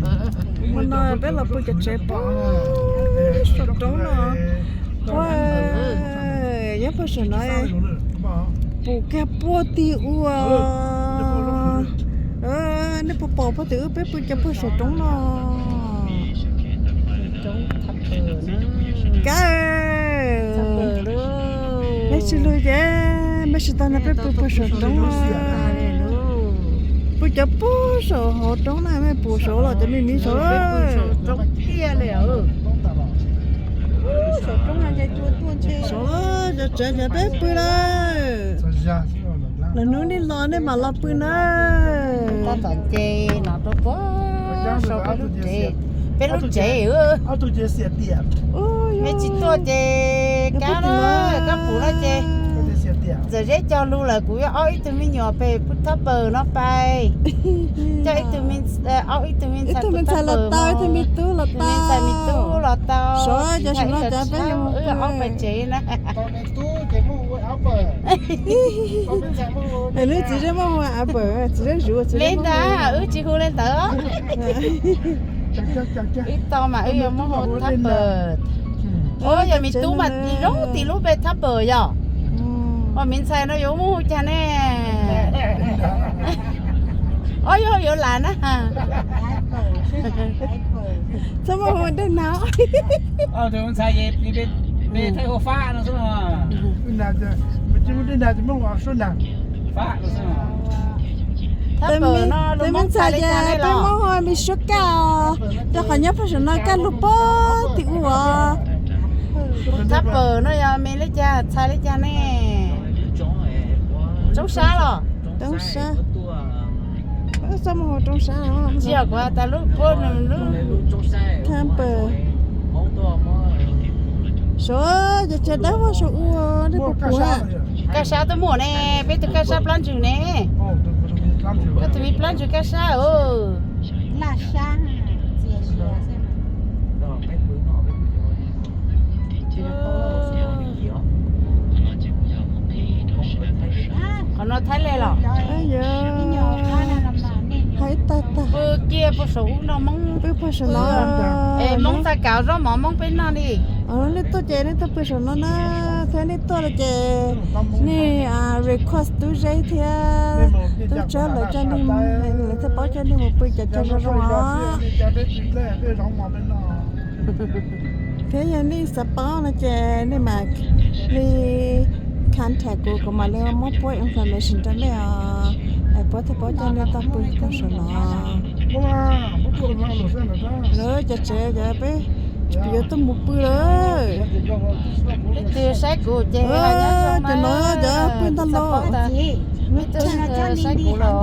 Hmo no peb los pw cov tsev puag saum roob no. Ua, nyob puag saum no, pum kiag puag tim ub. Nej puas pom puag tim ub peb pw cov puag saum roob no. Kab, mej tsis lug ces mej tsis tau na, peb pw puag saum roob no. Pw cov puag saum hauv roob na, mej pum saud los cov me me saud. Saud, cov tsev cov peb pw lawm. Lwm hnub nej los nej mam los pw na. Tab tom nce no rau puag saum peb lub tsev, peb lub tsev. Mej tsis tuaj ces kab na, kab pum no ces txawm zeb cog lug lawm kuv yuav aub ib tug me nyuam pem pw thab pawg no pais. Coj ib tug me, aub ib tug me ntxhais los tau, ib tug me tub los tau, me ntxhais me tub los tau, cov ib los tshab wb aub pais tsev na. Lub txiv zeb muab hu Apple, txiv zeb zuv, txiv zeb li ntawd, wb tsis hu li ntawd. Wb tau mas wb yuav muab hu thab pawg. Ua yog me tub mas zoo tim lub npe thab pawg yog. Ua me ntxhais no yuav muab hu cas ne? Ob yuav yuav lam na. Txhob muab hu dej nag. Tus ntxhais es npe Thaib hu Fab no xwb. Thab pawg no, tus me ntxhais ces peb muab hu me suab kaj os, rau qhov nyob puag saum no kaj lug puag tim ub os. Thab pawg no yog me li cas, txhais li cas ne? Roob sab los? Roob sab. Txhob muab hu roob sab. Tsis yog kuv has tas lub puab nws lub thab pawg. Saud, cov tsev dawb vog saum ub, nej puas pom? Kaj sab twb muaj ne, peb tus kaj sab plab ntsws ne. Koj tus me plab ntsws kaj sab os. Qhov no Thaib Lej los? Hais tag tag. Pw kiag puag saum ub noj Moob. Pw puag saum no. Es Moob txhaj kam zaub mov Moob peb noj li. Nej tuaj ces nej tuaj pw saum no na, thiab nej tuaj lawm ces nej request tub Zeb thiab tub Tsawb lawv coj nej, lawv thiaj paub coj nej mus pw cov tsev zoo zoo os. Thiab yog nej xav paub no ces nej mam li contact kuv, kuv mam li muab puab information rau nej os, es puab thiaj paub coj nej tuaj pw puag saum no. Lawv cov tsev cov peb yuav tuaj mus pw lawm. Leej twg saib kuv ces cov no cov pw ntag lauj. Leej twg saib kuv los.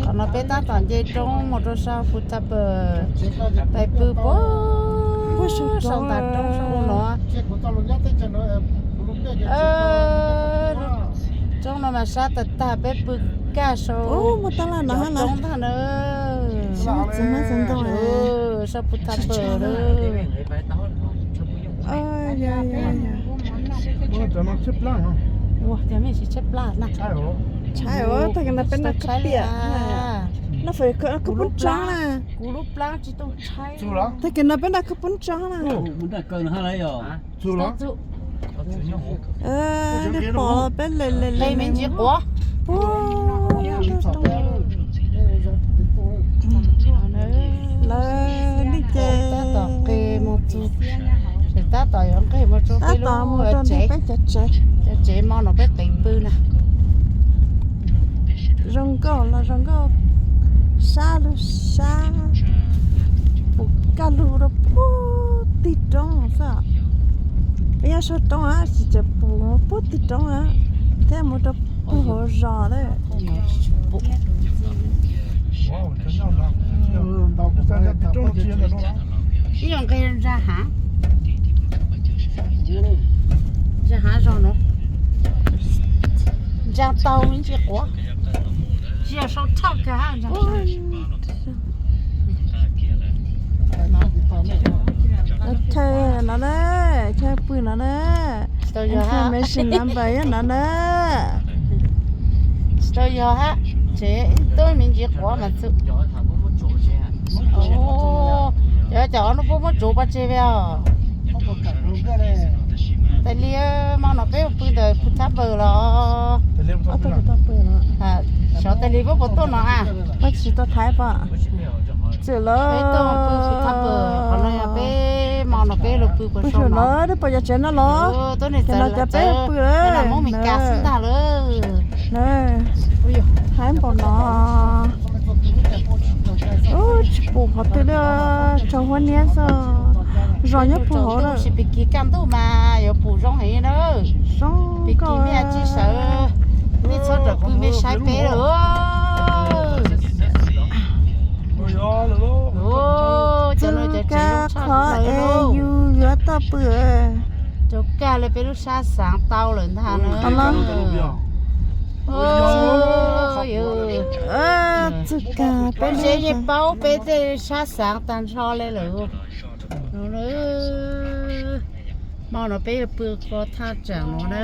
Qhov no peb tab tom nce roob mus rau sab Phu Thab Pawg, pais pw puag saum ntawm roob saum no. Roob no mas sab tag tag, peb pw kaj saum cov roob ntag na. Saum Phu Thab Pawg lawm. Ua, cov no tsheb plab na. Tsheb os, tag kis no peb noj khaub piam, noj fawm khaub poob tsob na. Kuv lub plab tsis tau tsheb. Tag kis no peb noj khaub poob tsob na. Nej pom peb le le le me ntsis quav. Lawv nej ces tab tom qig mus txug, tab tom yuav nqeg mus rau peb lub tsev, cov tsev mo no peb qev pw na. Zoo nkauj los zoo nkauj, sab los sab, pum kaj lug rau puag tim roob xwb. Peb nyob saum roob a, tsis tseem pum puag tim roob a, thiab mus rau puag hauv zos lawm. Ib nyuag nqeg ntsa hav, ntsa hav zog no, ntsa tau me ntsis quav, tsis yog sau thauj kiag hab ntsa. Chaw no na, chaw pw no na, information number yog no na. Tsis tau yog hab, tsev tub me ntsis quav mas txug. Cov, cov no puab muab tsuv pov tseg li os. Tais li, hmo no peb yuav pw ntawm Phu Thab Pawg los? Xyov tais li puab puas tuaj no a. Puab tsis tau thaiv pom. Txwm lawm. Peb tuaj pw Phu Thab Pawg, qhov no yog peb hmo no peb los pw puas saum no. Peb pom cov tsev no los? Tuab neeg txawv, cov no cov peb pw lawm. Hmoob Mes Kas xwb ntag lawm. Haib npaum no. Tsis pum qhov twg li, tshav huab niab xwb. Zos nyob puag hauv lawm. Tsis pis kis kaj ntug mas yuav pum zoo heev na. Zoo kawg. Pis kis me tsis sawv, me txhob rawm pw me saib peb lawm. Txog qhov es yus yuav tau pw. Rau kag li peb lub sab xaav tau lawm ntag na. Txog kag peb zeb yeej paub peb tej sab xaav tag nrho li lawm. Hmo no peb yuav pw ko thaj tsaam no na.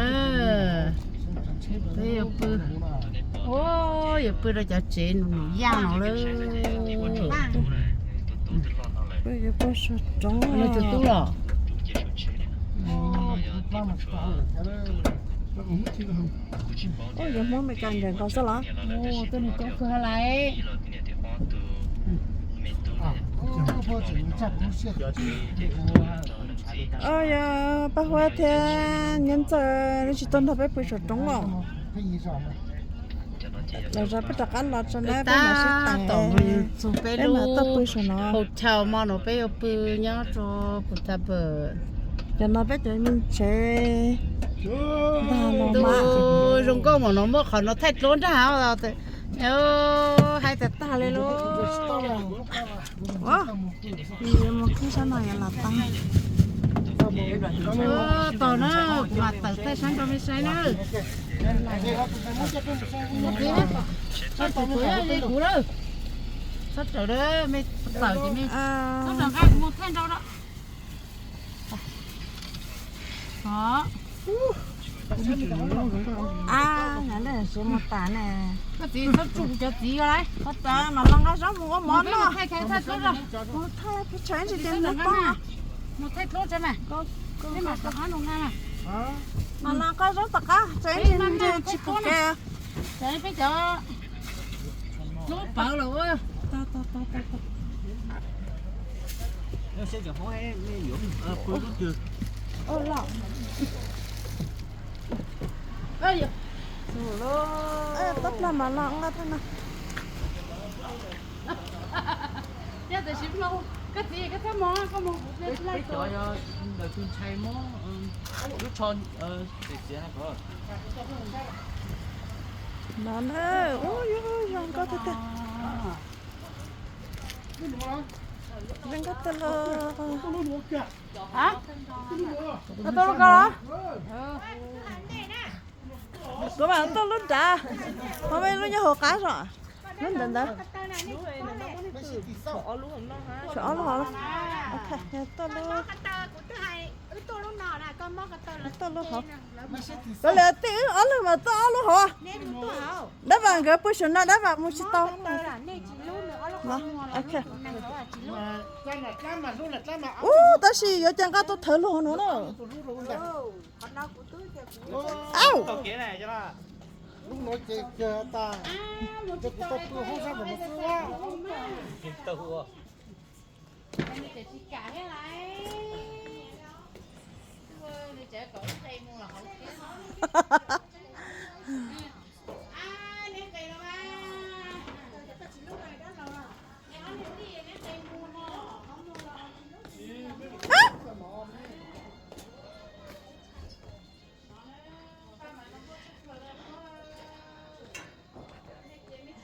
Peb yuav pw, yuav pw rau cov tsev nus nus yaj no lawm. Peb yuav pw saum roob. Tus tub los? Yuav Hmoob Mes Kas ncaim nkaus xwb los? Tuab neeg coob kawg lawm. Yog Paj Huab thiab Nyiaj Ntxawg tsis tau nrog peb pw saum roob os. Lawv zov peb rov qab los tso na, peb mam sib teem, peb mam tuaj pw saum no. Hau chaw hmo no peb yuav pw nyob rau Phu Thab Pawg. Cov no peb cov me tsev ntag no mas. Zoo nkauj mas no muab qhov no thaij dluab nrag. Hais tag tag li lauj. Mus khib sab no yuav los tau. Tau na, kuv mam tawm thaij sab rau mej saib na. Txhob tawm, mej tawm ces mej txhob rov nqa kuv mus thaij nrau na. Ab, nyob lej siv mus tas ne. Koj txiv txhob tsuj kuv cov txiv ko lauj. Qhov tas mas los nqa zaub mus ua mov noj. Mus thaij pub tshais ntsis ces mus poob. Mus thaij dluab tso mas. Mas los nqa zaub tom qab tsev ntsis tsis pom kev. Peb cov dluab pawv lawm. Tawb plag mas los nqa tag no. Yog tiam sis koj txiv koj txhob mus, koj mus kuv pliag tsis laij. Peb cov yog ntawm tus ntxhais mob lub tsho. No na, ub, yog zoo nkauj tiag tiag. Zoo nkauj tiag lauj. Koj tuaj lub ko los? Kuv mam tuaj lub nrad, ho mej lub nyob hauv qab zog. Lub ntawd ntawd. Tshuav ob lub hauv. Tuaj lub, tuaj lub hauv. Koj li tij wb ob leeg mas tuaj ob lub hauv. Dab Vam nkawd pw saum no, Dab Vam mus tsis tau. Ub, tab sis yuav cia nqa tuaj thawv lub hauv no na. Au.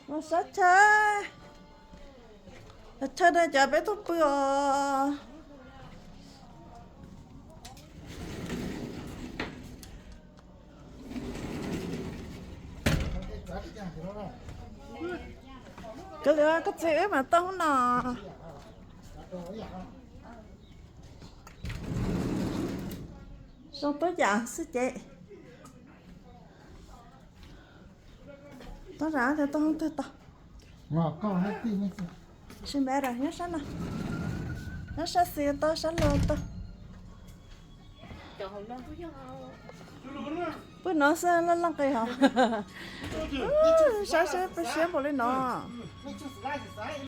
Mus sab chaw, chaw no cov peb tuaj pw os. Koj li koj txiv wb mas tuaj hnub no. Zoo tuab yam xwb ces. Tuab zam tias tuaj hnub twg tau. Sim npe nyob sab no, nyob sab xis tau sab laug tau. Pw no xwb laj leej qis hov. Saib seb peb siab npaum li no.